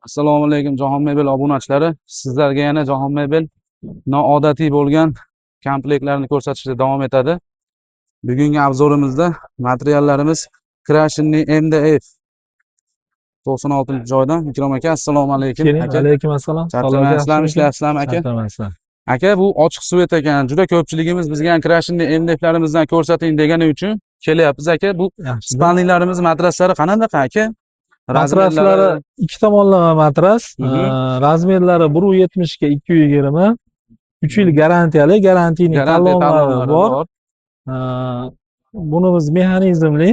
Assalomu alaykum, Jahon Mebel obunachilari. Sizlarga yana Jahon Mebel noodatiy bo'lgan komplektlarni ko'rsatishda davom etadi. Bugungi обзор imizda materiallarimiz крашеный MDF 96 joydan. Ikrom aka, assalomu alaykum. Keling, Aka, alaykum assalom. Charchamayapsizlarmi, ishlayapsizlarmi, aka? Charchamayapsizlar. Aka, bu ochiq цвет ekan. Juda ko'pchiligimiz bizga ham крашеный MDFlarimizdan ko'rsating degani uchun kelyapmiz, aka. Bu Yaxshi. спальник larimiz matraslari qanaqa, aka? Matraslari ikki tomonlama matras. Размер lari 1,70 ga 2,20. 3 yil garantiyali, гарантийный Garantiya talonlari talonlari bor. bor. Bunimiz mexanizmli.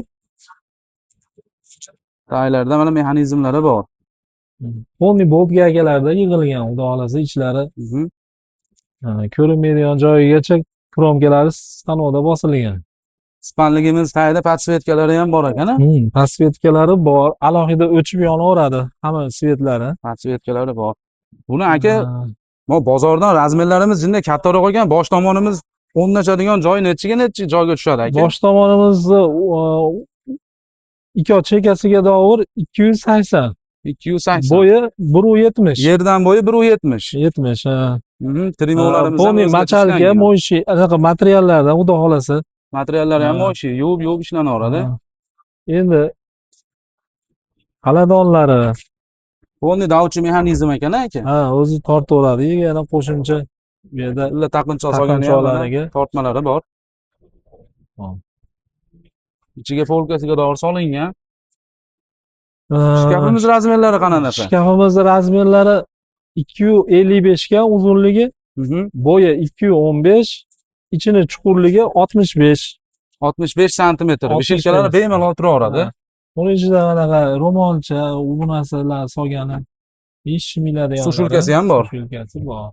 Taylarda mana mexanizmlari bor. Полный болт gaykalarda yig'ilgan, xudo xohlasa, ichlari ko'rinmaydigan joyigacha кромка lari stanokda bosilgan. Спальник imiz tagida подсветка lari ham bor ekan, a? Подсветка lari bor, alohida o'chib yonaveradi hamma свет lari. Подсветка lari bor. Buni, aka, bu bozordan размер larimiz jinday kattaroq ekan, bosh tomonimiz o'rnashadigan joy nechiga nechi joyga tushadi, aka? Bosh tomonimizni ikki chekkasiga dovur 280. 280. Bo'yi 1,70. Yerdan bo'yi 1,70. 70, ha. Трюмо larimiz ham Полный o'zgacha мочалка, ishlangan. Моющий, anaqa materiallardan, xudo xohlasa. Materiallari ham Ha. моющий, yuvib yuvib ishlanaveradi. Ha. Endi xaladonlari, Полный давучий mexanizm ekan, aka. Ha, o'zi tortaveradi. Yana qo'shimcha bu yerda Illa taqinchoq solgani ham mana taqinchoqlariga. tortmalari bor. Hop. Ichiga полка siga dori solingan. Shkafimiz размер lari qanaqa? Shkafimizni размер lari 2,55 ga uzunligi, bo'yi 2,15, ichini chuqurligi 65. 65 santimetr. 65. Вешалка lari bemalol turaveradi. Ha. Uni ichida anaqa ro'molcha, u narsalar solgani, shimiladiganlari. Сушилка si ham bor. Сушилка si bor.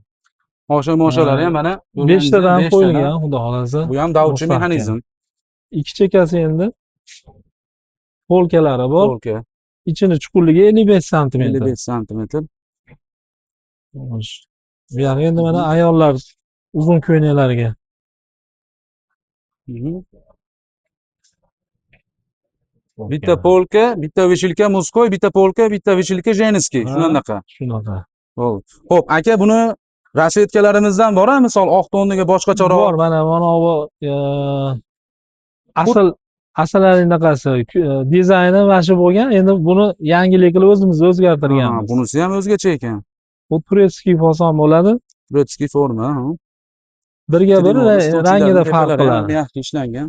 Osha moshalari ham mana Beshtadan beshtadan. Qo'yilgan, xudo xohlasa. Bu ham давучий Mustahkam. Mexanizm. Ikki chekkasi endi полка lari bor. Полка. Ichini chuqurligi 55 santimetr. 55 santimetr. Xo'sh. Bu yog'i endi mana ayollar uzun ko'ylaklariga. Bitta полка, bitta вешалка мужской, bitta полка, bitta вешалка женский. Ha. Shunaqa. Shunaqa. Bo'ldi. Xo'p, aka, buni расцветка larimizdan bor, misol oq toniga boshqacharoq. Bor, mana bu asl asl anaqasi dizayni mana shu bo'lgan. Endi buni yangilik qilib o'zimiz o'zgartirganmiz. Bunisi ham o'zgacha ekan. Bu турецкий fason bo'ladi. Турецкий forma, ha. Birga bir Трюмо ni rangida stolchilarning farq tepalari ham qiladi. Yaxshi ishlangan.